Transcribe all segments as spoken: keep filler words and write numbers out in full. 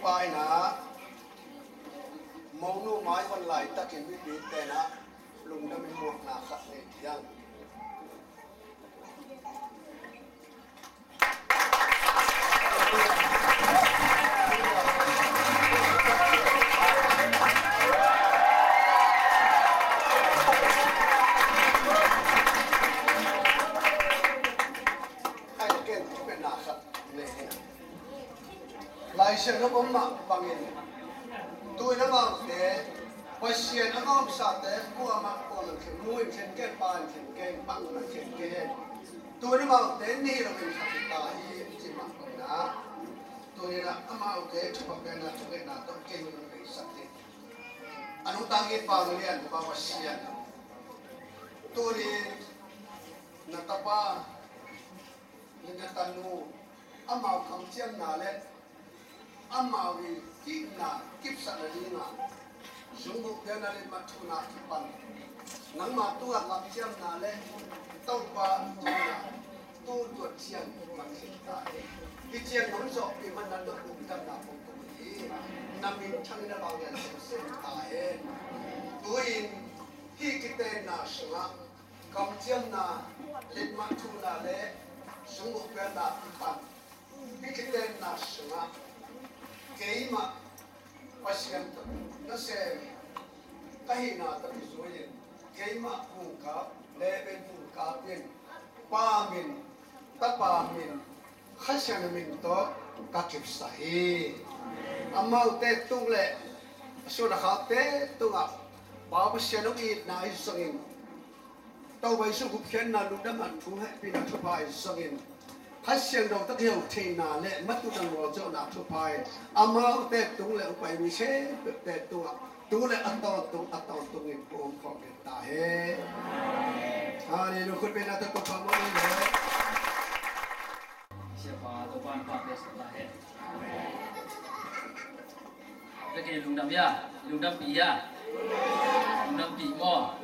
Paina monu mai hon laitakin mipite na lungdam in muakna khat nei tiang. Ai, ken thupetna khat nei hi. Lai Siangtho om mah bangin, tu-in amaute, Pasian a ngawmsate kuamah kuamah khen, nu in khen kei, pa in khen kei, bangmah khen kei hen. Tu-in amaute nih loin khat hi ta hi, ci mah bangin ah, tu-in ah amaute thupha piakna, thungetna tawh kei hun beisak hi. A nungta i Pa lian Pa Pasian, tu-in na tapa, na tanu, amau kamciamna le amau i hihna kipsakna dinga zungbuh piakna le matthuna kipan, nangma tungah kamciamna le Topa tungah tu tuat ciang man khin ta hen. Hih ciang nong zawhpih man na lungdamna pongpong hi. Na min thangin a vanglian semsem ta hen. Tu-in hih kitenna sungah kamciamna, letmat thuna le zungbuh piakna kipan, hih kitenna sungah keimah Pasian tawh nasem ka hihna tawh kizui-in keimah hong kap, Leven hong kap in, Pa min, Tapa min, Kha Siangtho min tawh ka kipsak hi. Amaute tung le a suan a khakte tungah Pa Pasian hong itna hi zongin, Topa Jesu gupkhiatna, lungdamna, thu hehpihna thupha hi zongin, Kha Siangtho tawh kihel theihna le matutna mualzawhna thupha hi. Amaute tung le hong pai mi khempeuhte tungah tu le a tawntung a tawntungin hong omkhawm ta hen. Halleluiah. Khutbetna tawh Topa mawh ni le. Siapa Topa in pahtawi ta hen. Amen. Lungdam hia? Lungdampih hia? Lungdampih maw?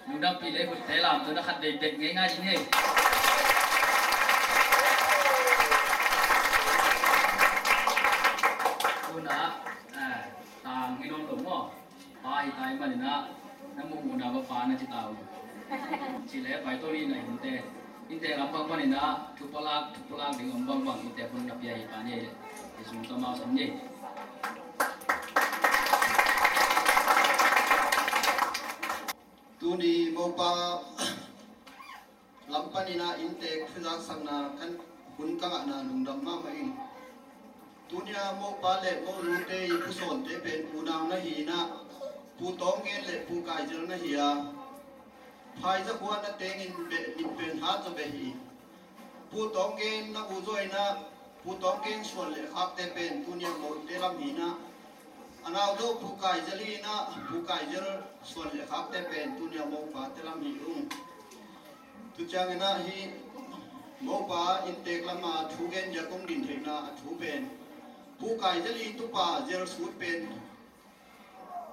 Lungdampih le hutte lam tu na khat vei bet ngeingai ding hi. Tuna, eh, tang hi nawn lo maw? Pa hi ta ahih manin ah, na muhmuhna bang pa na ci ta uh. Ci le pai to ni na innte. Innte lam bangbang in ah, thupalak, thupalak ding om bangbang innte hun na pia hi ta ni. I sung ta mau sam ni. Tuni mopa lam panin ah inntek thuzaksakna kan hun ka ngahna lungdam mahmah ing. Tunia mopa le monute i Pu Sawnte pen unau na hi in ah, Pu Tawng Gen le Pu Kai Zel na hi a, Phaiza khua na tengin beh in pen hat zaw beh hi. Pu Tawng Gen na u zaw in ah, Pu Tawng Gen suan le khakte pen tunia mote lam hi in ah, a nau zaw Pu Kai Zel hi in ah, Pu Kai Zel suan le khakte pen tunia mopate lam hi ung. Tu ciangin ah hih mopa inntek lama thu gen zia kong din theihna a thu pen Pu Kai Zel i tupa Zel Sut pen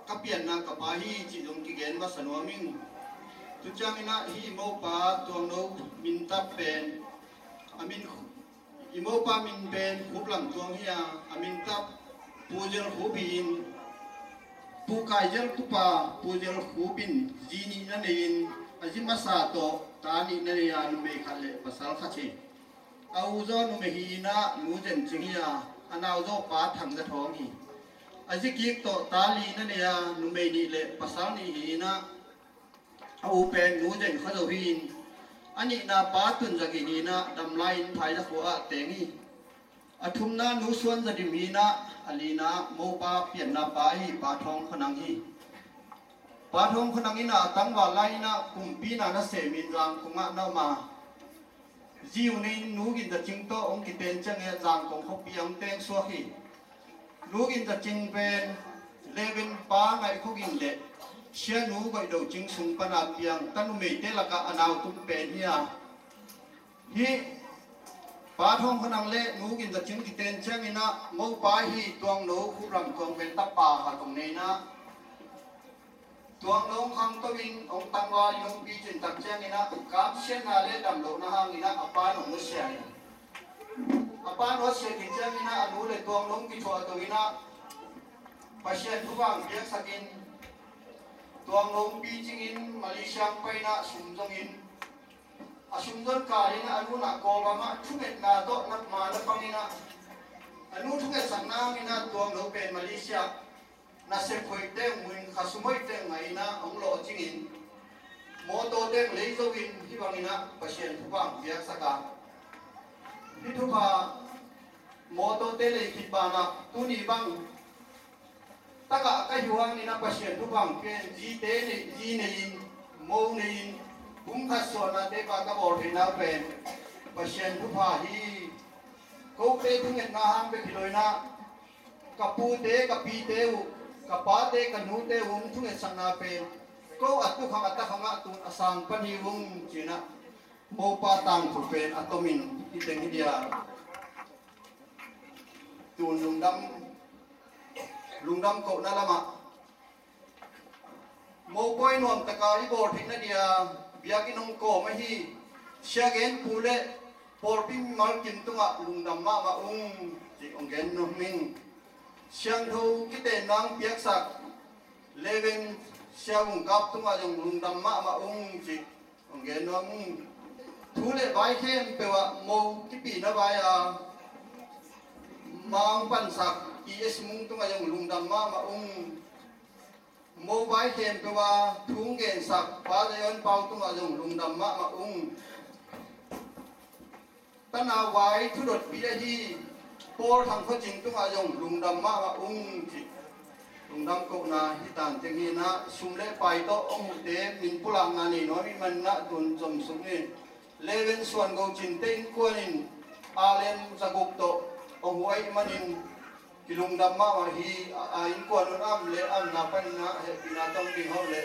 ka pianna ka pa hi cih zong kigen masa nuam ing. Tu ciangin ah hih mopa Tuangno Min Tap pen a min I mopa min pen Khup Lam Tuang hi a, a min tap Pu Zel Khup hi in, Pu Kai Zel tupa Pu Zel Khup in zi nih na nei in, a zi masa tawh ta nih na nei a, numei khat le pasal khat hi. A u zaw numei hi in ah Nu Zen Cing hi a, a nau zaw Pa Thang Za Thawng hi. A zi kik tawh ta li na nei a, numei nih le pasal nih hi in ah, a u pen Nu Zen Kha Zo hi in, a nihna Pa Tun Za Gin hi in ah, damlai in Phaiza khua ah teng hi. A thumna Nu Suan Za Dim hi in ah, a lina mopa pianna pa hi Pa Thawng Kha Nang hi. Pa Thawng Kha Nang in ah a tangval lai in ah kumpi na na sem in Zangkong ah na om a, zi u nei in Nu Gin Za Cing tawh hong kiten ciangin ah Zangkong khuapi ah hong teng suak hi. Nu Gin Za Cing pen Leven Pa Ngaih Khua Gin le Sia Nu Goih Do Cing sung pan a piang ta numeite lakah a nau tum pen hi a, hih Pa Thawng Kha Nang le Nu Gin Za Cing kiten ciangin ah mopa hi Tuangno Khup Lam Tuang pen tapa khat hong nei in ah, Tuangno khangto in hong tangval in hong picin tak ciangin ah, kamsiatna le damlohna hangin ah a pa in hong nusia hi. A Pa nuat siat in ciangin ah a nu le Tuangno kithuah to in ah Pasian thupha piaksak in Tuangno picing in Malaysia paina sum zongin a sum zon kalin a nu na Kawlgam ah thungetna tawh na ma na pangin ah a nu thungetsakna hangin ah Tuangno pen Malaysia nasep hoih teng muin khasum hoih teng ngaina hong lawh cingin mawtaw teng lei zo in hih bangin ah Pasian thupha piaksak a, hih thupha mawtaw te lei khit banah tuni bang takah ka hi huangin ah Pasian thupha pen zite nei, zi nei in, mo nei in, bum khat suahna te pa ka bawl theihna pen Pasian thupha hi. Kote thungetna hang bek hi lo in ah ka pute, ka pite uh, ka pate, ka nute uh hong thungetsakna pen ko a tukhang a takhang ah tun a sang pan hi ung ci-in ah mopa tangthu pen a tomin hi teng hi dia. Tun lungdam, lungdam kohna lamah mopawi nuam taka i bawl theihna dia biakinn hong kawm ahi Sia Gen Pu le pawlpi mimal kim tungah lungdam mahmah ung ci hong gen nuam ing. Siangtho kitenna hong piaksak Reverend Sia Vung Kap tungah zong lungdam mahmah ung ci hong gen nuam ung. Thu le vai khempeuh ah mo kipina vai a ma hong pansak P S Mung tungah zong lungdam mahmah ung. Mo vai khempeuh a thu hong gensak Pa Zion Pau tungah zong lungdam mahmah ung. Tanau vai thudotpi ahi Paul Thang Khaw Cing tungah zong lungdam mahmah ung ci. Lungdam kohna hi tan teng hi in ah sum le pai tawh hong huhte min pulakna nei nuam ih manin ah tun zom suk ni. Reverend Suan Go Cin te innkuan in Allen Za Guk tawh hong huh ahih manin kilungdam mahmah hi. A, a innkuan un a om le a omna panin ah hehpihna tawng ding hawh le.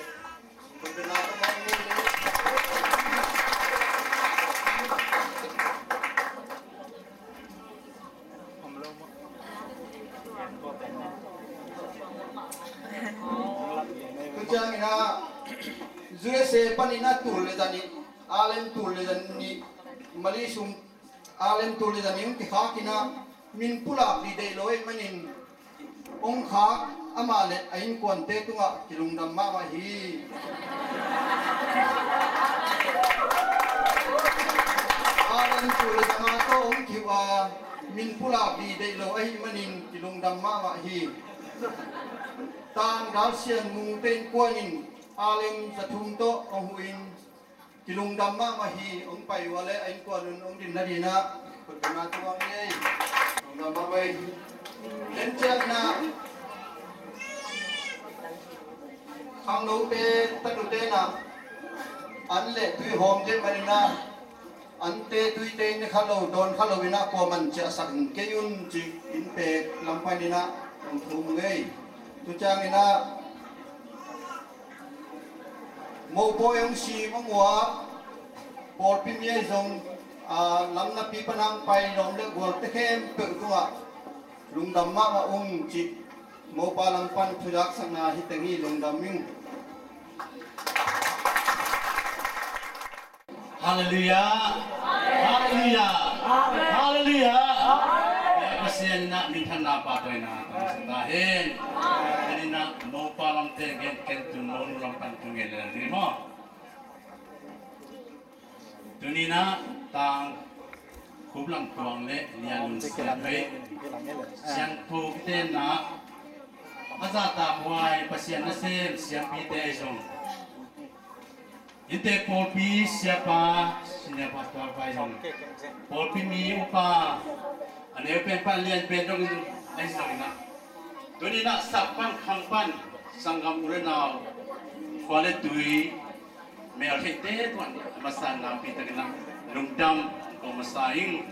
Tu ciangin ah U S A panin ah tul le zan nih, Allen tul le zan nih, Mali sung Allen tul le zan nih hong kikhak in ah min pulak dih deih lo ahih manin hong khak amah le a innkuante tungah kilungdam mahmah hi. Allen tul le zan nih tawh hong kihuh a min pulak dih deih lo ahih manin kilungdam mahmah hi. Tang Dal Sian Mung te innkuan in Allen Za Thum tawh hong huh in kilungdam mahmah hi. Hong pai uh a le a innkuan un hong din nading in ah khutbetna tuang ei. Lungdam mahmah ei. Ken ciangin ah khangnote, tatute in ah an le tui hawm kei manin ah ante tuite in kha lo, dawn kha lo in ah kuaman ciahsak kei un ci in pek lam panin ah hong thum ngei. Tu ciangin ah mopawi hong sim hong uap pawlpi mi ahi zong, a, lam napi pan hong pai lawm le gualte khempeuh tungah lungdam mahmah ung ci. Mopa lam pan thuzaksakna hi teng hi. Lungdam ing. Halleluiah. Halleluiah. Halleluiah. Pasian in ah minthanna pahtawina tangsak ta hen. Ken in ah mopa lamte gen, ken tun monu lam pan tun gen le ni maw. Tuni in ah Tang Khup Lam Tuang le Lia Lun Sian Hoih, siangtho kitenna a zahtakhuai Pasian nasem siampite ahi zong, innte pawlpi siapa, senior pastor pa ahi zong, pawlpi mi upa, a neu pen pan lian pen dong ahi zong in ah, tuni in ah sak pan khang pan sanggam u le nau, khua le tui, mel theihte tuan a masa in nakpi takin ah lungdam ko masa ing.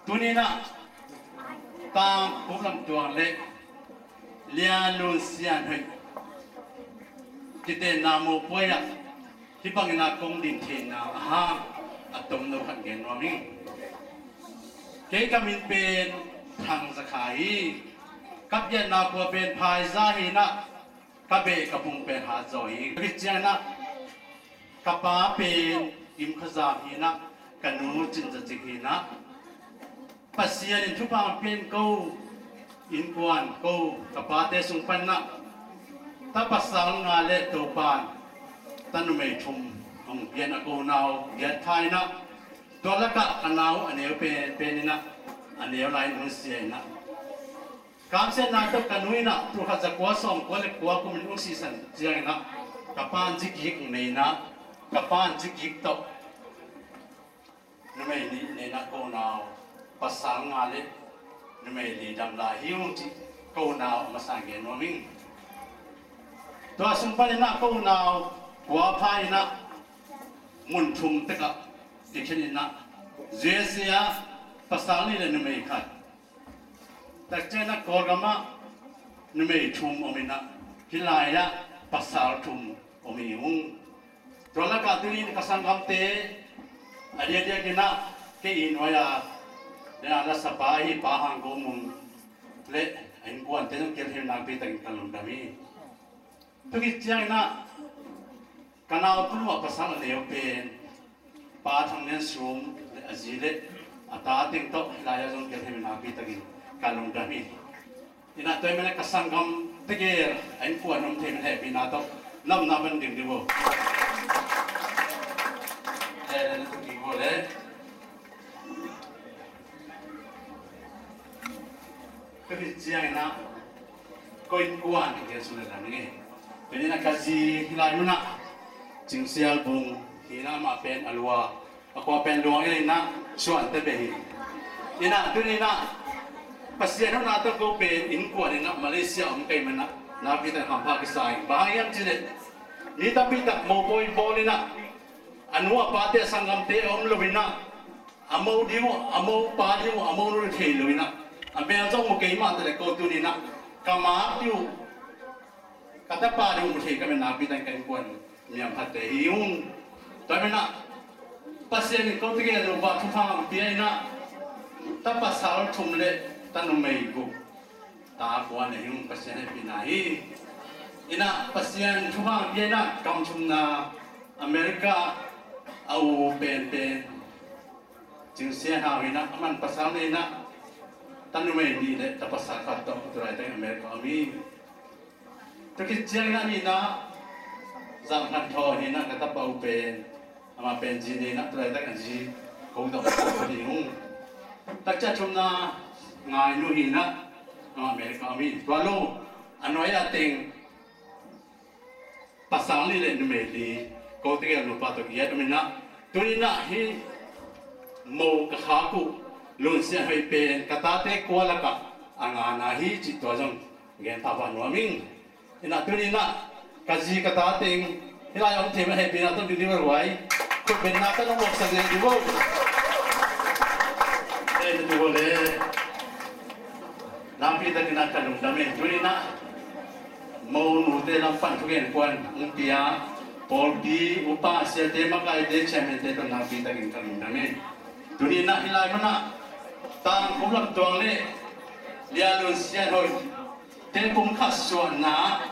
Tuni in ah Tang Khup Lam Tuang le Lia Lun Sian Hoih kitenna mopawi ah hih bangin ah kong din theihna a hang a tomno khat gen nuam ing. Kei ka min pen Thang Za Kha hi. Ka pianna khua pen Phaiza hi in ah ka beh ka pung pen Hatzaw hi. Ka khit ciangin ah ka pa pen Kim Kha Zam hi in ah Ka nu Cin Za Cik hi in ah, Pasian in thupha hong pia in ko innkuan, ko ka pate sung pan in ah, ta pasal nga le Topa'n ta numei thum hong pia in ah, ko nau giat pha in ah, tua lakah a nau a neu pen pen in ah, a neu lai in hong sia in ah, kamsiatna tawh ka nu in ah tul khat za kua sawm kua le kua kum in hong sisan ciangin ah, ka pa'n zi kik nei in ah, ka pa'n zi kik tawh numei nih nei in ah, ko nau pasal nga le numei li dam lai hi ung cih ko nau a masa in gen nuam ing. Tua sung pan in ah ko nau kua pha in ah, mun thum tek ah kikhen in ah, U S A ah pasal nih le numei khat, tak ciang in ah Kawlgam ah numei thum om in ah, hih lai ah pasal thum om hi ung. Tua lakah tuni in ka sanggamte a diakdiak in ah, kei i nuai-a, le a lasapa ahi Pa Hang Go Mung le a innkuante zong kiang hei nakpi takin ka lungdam hi. Tua khit ciangin ah ka nau tunu ah pasal a neu pen Pa Thang Lian Sum le a zi le a ta teng tawh hih lai-ah zong kiang hei nakpi takin ka lungdam hi. In ah tua ahih manin ah ka sanggam tegel a innkuan om thei man hehpihna tawh lamna pan ding dih vo. Eh, na tuk ding vo le. Ka khit ciangin ah ko innkuan ka gen sung le lam ing e. Tua in ah ka zi hih lai mun ah Cing Sial Bung hi in ah, amah pen a lua a kua pen luang in ah suante beh hi. In ah tuni in ah Pasian hona tawh ko pen innkuan in ah Malaysia om ka hih manin ah nakpi takin hampha kisa ing. Bang hang hiam cih leh mi tampi tak mopawi bawl in ah, a nu a pate a sanggamte a om lo in ah, a mo ding uh, a mopa ding uh, a monu ding uh thei lo in ah, a mel zong mu kei mah ta leh ko tuni in ah ka mak ding uh, ka tapa ding uh mu thei ka hih manin nakpi takin ka innkuan miam phatte hi ung. Tua ahih manin ah Pasian in ko tegel nupa thupha hong pia in ah, ta pasal thum le ta numei guk, ta kua nei hi ung. Pasian hehpihna hi. In ah Pasian thupha hong pia in ah kam thumna America a u pen pen Cing Sian Hau hi in ah, aman pasal nei in ah, ta numei nih le ta pasal khat tawh tu laitak America om hi. Tua khit ciangin ah nihna Zang Phan Thaw hi in ah, ka tapa u pen, amah pen zi nei in ah, tu laitak a zi ko tawh ka tapa hi ung. Tak ciang thumna Ngai Nu hi in ah, amah America om hi. Tua lo a nuai-a teng pasal nih le numei li, ko tegel nupa tawh giat om in ah, tuni in ah hih mo ka khak uh Lun Sian Hoih pen ka tate kua lakah a ngana hi cih tua zong gen pahpah nuam ing. In ah tuni in ah ka zi ka ta teng hih lai-ah om thei man hehpihna tawh ding ding vo le. Khut bengna tawh nong mawksak leh ding vo. Eh, na tu vo le. Nakpi takin ah ka lungdam e. Tuni in ah mo nute lam pan thugen kuan hong pia pawlpi upa siate, makaite, chairman-te tawh nakpi takin ka lungdam e. Tuni in ah hih lai mun ah Tangkhul lam tuang le Lia Lun Sian Hoih te kum khat suahna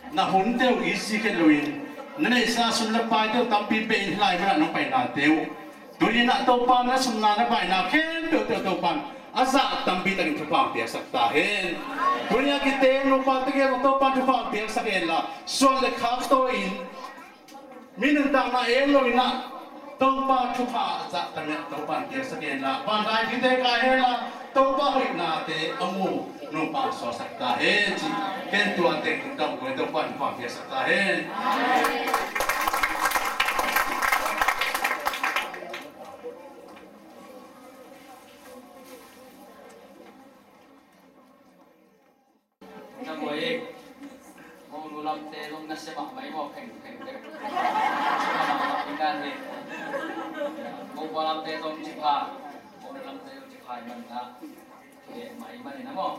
na hunte uh i si khe loin, na neihsa sum le paite uh tampi pia in hih lai mun ah nong painate uh, tuni in ah Topa na sumna na paina khempeuh te uh Topa in a zah tampi takin thupha hong piaksak ta hen. Tuni a kite nupa tegel uh Topa in thupha hong piaksak hen la, suan le khak tawi-in, mi nuntakna en lo in ah Topa thupha a zah tampi Topa in piaksak hen la, vanlai thite kai hen la, Topa hoihnate a mu nupa suaksak ta hen ci. Ken tua teng lungdam kua, Topa in thupha piaksak ta hen. Na buai, mo nu lamte zong na sia mahmah hi maw, pheng pheng tek. Sia mahmah hi ngan hi. Mo pa lamte zong ci pha, mo nu lamte zong ci pha hi man na. Kile mah hi man hi na maw.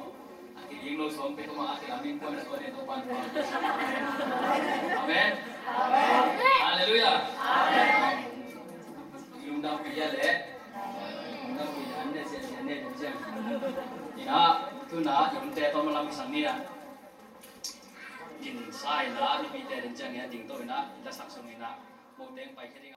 A kiling lo suang pen tua mah a kilam in kuan a suan in Topa in. Amen. Halleluiah. Lungdam pia leh. Lungdam pia, an ne sia sia ne dong sia. Ina, tuna, lungte tawm lam i sang ni a. Kin sa ina, mipite den ciang ina ding to ina, ina sak sung ina. Mo teng pai khe ding.